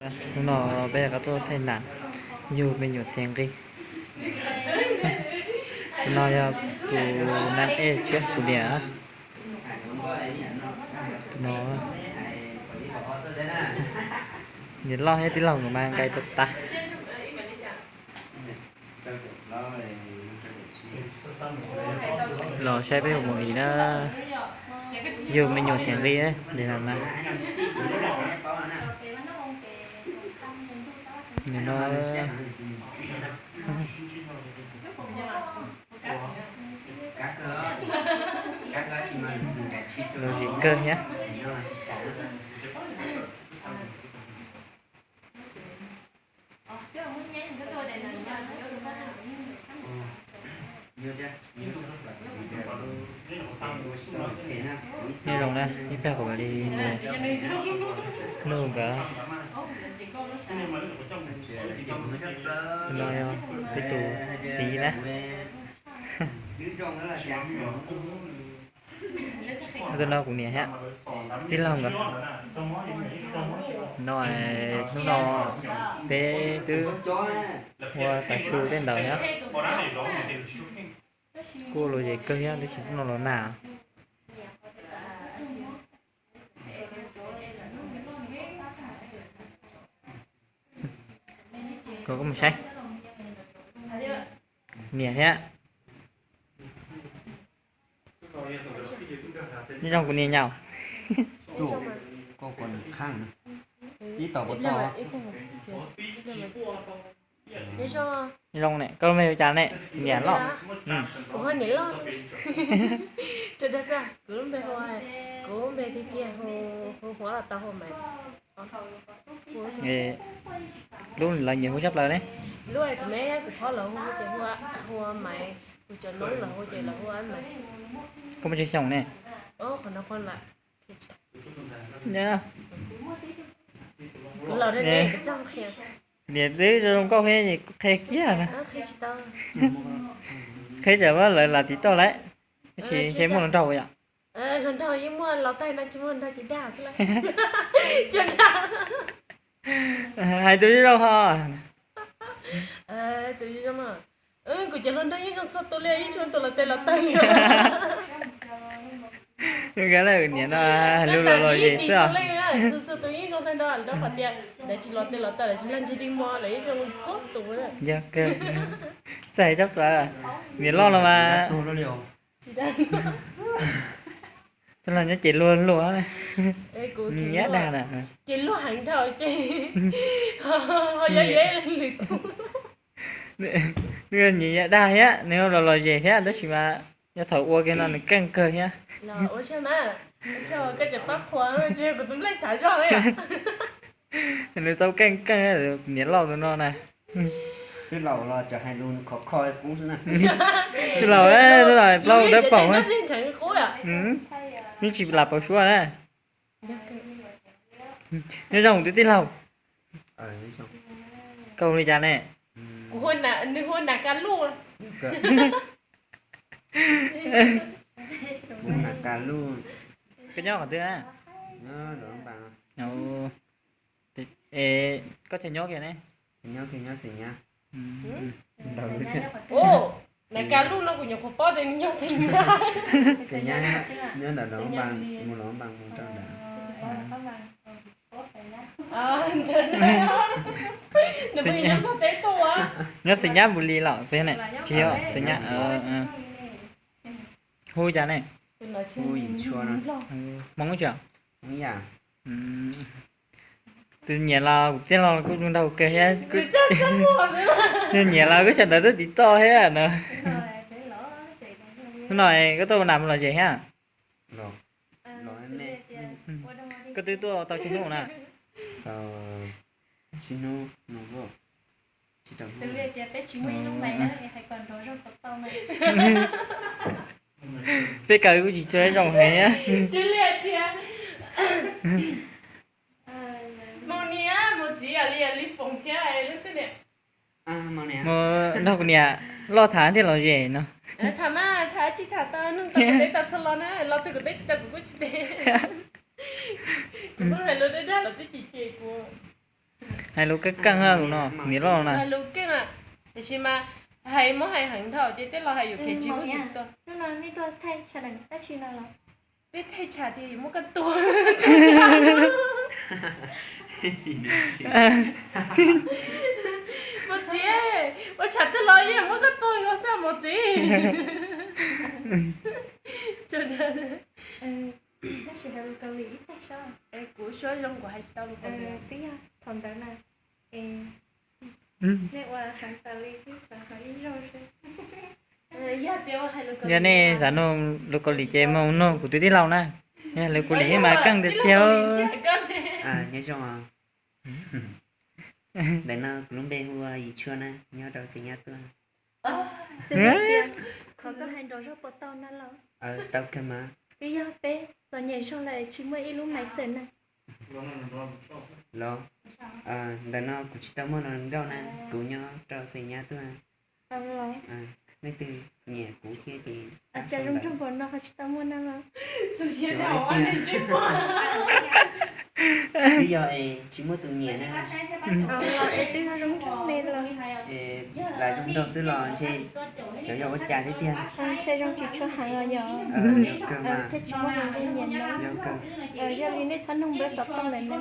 Hnub no peb rov qab tuaj thaij nam yug me nyuam thiaj nqi. Tus no yog tus nam ej tshiab kuv niam. Tus no niam loj thiab tij laug nkawd mas nqaim tag tag. Los saib peb hu mus lis na, yug me nyuam thiaj nqi li no na. Nws no lom zem kawg thiab. Nyob zoo na, ib pliag kuv mam li nug nkawd. No yog peb tus txiv na. Tus no kuv niam thiab, tij laug nkawd. No, hnub no peb twb ua tav su tej ntawd thiab. Kuj lom zem kawg thiab tab sis hnub no los nag. Koj mus saib niam thiab. Nyob zoo kuv niam nyaum. Koj kuv niam qhab ib tau puas tau. Nyob zoo ne, koj lub npe hu cas ne? Niam loj. Kuv hu niam loj. Tso dag xwb, kuv lub npe hu, kuv lub npe tiag tiag hu, hu Huav los tau, hu Maiv. Lub lawv nyiam hu tshaj plaws ne? Lub kuv me kuv phob lawv hu ces hu, hu Maiv, kuv cov noob lawv hu ces lawv hu Maiv. Koj muaj tsawg xyoo ne? Qhov no, kuv laus, niam twb zoo zoo nkauj thiab es kuv qhia kiag na. Qhia tsam lawv lam tiv toj lawm, tab sis ntshe muaj hluas nraug yom. Hluas nraug yeej muaj, los tag no tsis muaj hluas nraug ces dag xwb lawm. Tsis dag. Hais tus zoo zoo ho. Tus zoo zoo, kuv cov hluas nraug yeej zoo txhua tus li, yeej tsis muaj tus los tes los taw li. Niam no hais lus los los zem xwb os. Txhua tus yeej zoo tag nrho, rau qhov tias lawv tsis los tes los taw, lawv tsis lag ntsig dig mos, lawv yeej zoo txhua tus. Yog kawg, txawj hais tshaj plaws. Niam loj no mas, txawj los nyob ces luag luag, nyiam dag na. Ces luag heev dhau ces ho yog lwm tus. Nws nyiam dag thiab, nws los los zem thiab, tab sis mas yog thaum ua kiag no nws keej kawg thiab. Nws tau keej keej, niam loj tus no na. Twb laus los cov hais lus khov kho qub xwb na. Twb laus, twb laus plaub dawb paug, yeej tsis lam pauv suab na. Nyob zoo kuv tus tij laug. Koj hu li cas ne? Kuv hu, nws hu Nas Kas Luj. Kuv Nas Kas Luj. Koj nyob qhov twg na? Koj tseem nyob kiag ne? Nyob kiag nyob Xeem Nyab. Nas Kas Luj no kuv nyuam qhuav paub tias nws nyob Xeem Nyab. Xeem Nyab nyob ntawm Los Npas, mus Los Npas mus rau ntawd. Nyob Xeem Nyab Npus Lis los tsis yog, Xeem Nyab. Hu cas ne? Hu Yim Tshua no. Hmoob tsis? Hmoob Yam. Tus nyiam los kuv tij laug kuj zoo nraug kawg thiab. Nws nyiam los kuj sawv ntawd twb tiv toj thiab no. Hnub no koj tuaj ua nas mus los zem thiab? Koj twb tuaj tau tsawg hnub na? Tau tsib hnub no. Peb kaw kuj tsis tshua zoo heev. Mus nrog kuv niam loj tham thiaj los zem no. Tham mas tham tsis tham tau, nug tau kuv teb tau txhua lo na, los tau kuv teb tsis tau kuv kuj tsis teb. Kuv hais lus dag dag los twb cem cem kuv. Hais lus keej keej tus no, niam loj na. Hais lus keej, tiam sis mas hais muab hais heev dhau ces tej laus hais yuam kev tsis muaj tsis tuaj. Hnub no nej tuaj thaij tsha dab tsi no los? Peb thaij tsha tias yuav muab koj tua. Mos txiv, ua tshav twg los yeej muab koj tua nkaus xwb mos txiv. Kuv suab zoo kuv hais tsis tau lus Kaus Lim. Twb yog thaum ntawd na, nej ua heev tas li xwb xav hais ib zaug. Yog nej xav nug lus Kaus Lim ces mus nug kuv tus tij laug na. Lus Kaus Lim mas keej tiag tiag. Nyob zoo. Ntawm no kuv lub npe hu ua Yim Tshuaj na, nyob rau Xeem Nyab Tuaj. Xws li tias qhov koj hais nrov zog puas tau na los? Tau kawg mas. Twb yog peb txom nyem zog lawm tsis muaj ib lub maiv xwm na. Los, ntawm no kuv tsis tau muaj hluas nkauj na, kuv nyob rau Xeem Nyab Tuaj. Nej twg nyiam kuv thiab ces cas zoo nraug npaum no ho tsis tau muaj na los? Twb yog es tsis muaj tus nyiam na. Es twb zoo nraug me los, lam zoo nraug xwb los ntshe xyov yog ua cas thiab tiag. Ntshe zoo tsis tshua heev os yog. Thiaj tsis muaj hluas nkauj nyiam na. Yog li nej txhob nug npawb xov tooj lawm na.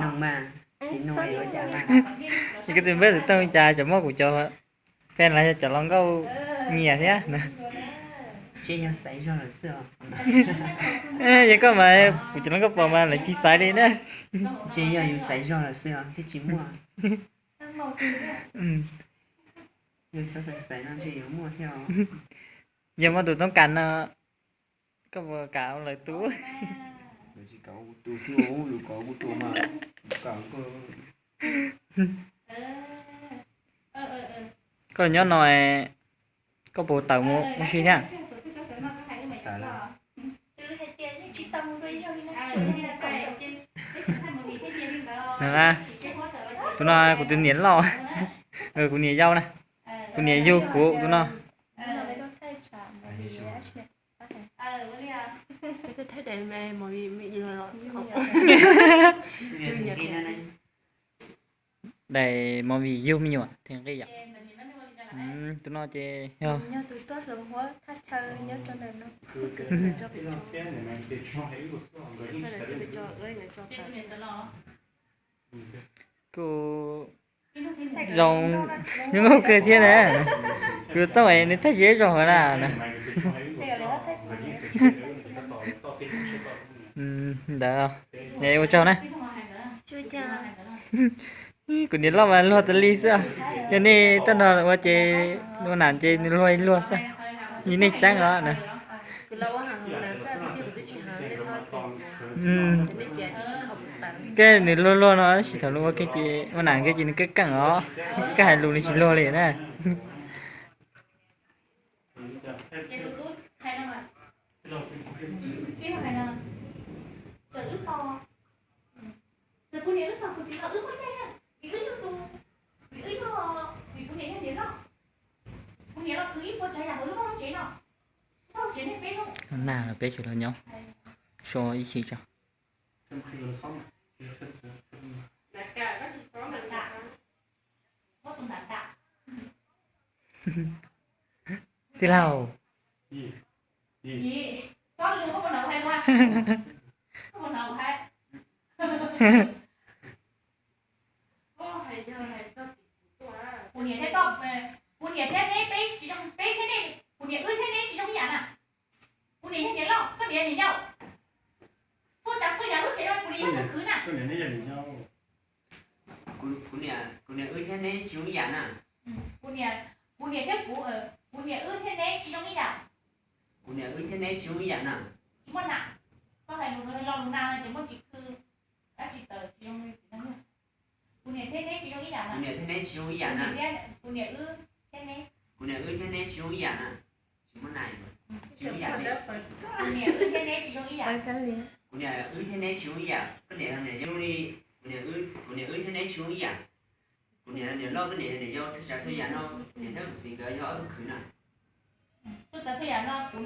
Nug mas, tsis nug ua cas na. Koj tus npawb xov tooj cas cov muab kuv cov fans los yog cov hluas nkauj nyiam thiab na. Ntshe yog xaiv zog lawm xwb os. Yog koj mas kuv cov hluas nkauj pom mas lawv tsis xaiv li na. Ntshe yog yus xaiv zog lawm xwb os thiaj tsis muaj. Yog txhob xaiv xaiv no ntshe yuav muaj thiab os. Yog muaj tus toob kas no, koj puas kam ua lawv tub? Tsis kam ua kuv tus xwb, yus kam ua kuv tus mas kam koj. Koj nyob no, koj puas tawm mus ua si thiab? Tus no kuv tus niam loj, kuv niam yau na, kuv niam yug kuv tus no. Daim movie yug me nyuam thiaj nqi yom. Tus no ces yog kuj zoo, zoo nkauj kawg thiab na. Kuv tau es nws thaij tsis zoo heev na. Ntawd, ua tsaug na. Kuv niam loj mas luag tas li xwb. Yog nej tau nrog ua ces ua nam ces nws luag ib luag xwb. Yog nej ceeb os na. Koj nws luag luag no tab sis thaum nws ua kiag ces ua nam kiag ces nws keej keej os. Koj hais lus nws tsis luag li na. Na peb tsis los nyob so ib chim tso. Tij laug. Kuv niam thiab koj, kuv niam thiab neb peb tsis zoo, peb thiab nej, kuv niam wb thiab neb tsis zoo ib yam na. Kuv niam yog niam loj, koj niam yog niam yau. Txhua tsav txhua yam lub tsev no kuv niam yog tus khwv na. Kuv niam, kuv niam wb thiab neb tsis zoo ib yam na. Kuv niam, kuv niam thiab kuv, kuv niam wb thiab neb tsis zoo ib yam. Kuv niam wb thiab neb tsis zoo ib yam na. Tsis muaj nam, koj hais lus lo lus na no ces muaj tsis khw, dab tsis txawv tsis zoo li. Kuv niam thiab neb tsis zoo ib yam na. Kuv niam thiab neb tsis zoo ib yam na. Tsis muaj nam, tsis zoo ib yam li. Kuv niam wb thiab neb tsis zoo ib yam. Kuv niam wb thiab neb tsis zoo ib yam, koj niam niam yau li. Kuv niam, kuv niam wb thiab neb tsis zoo ib yam. Kuv niam niam loj, koj niam niam yau, txhua tsav txhua yam no, niam thiab kuv txiv nkawd yog ob tug khwv na. Txhua tsav txhua yam no kuv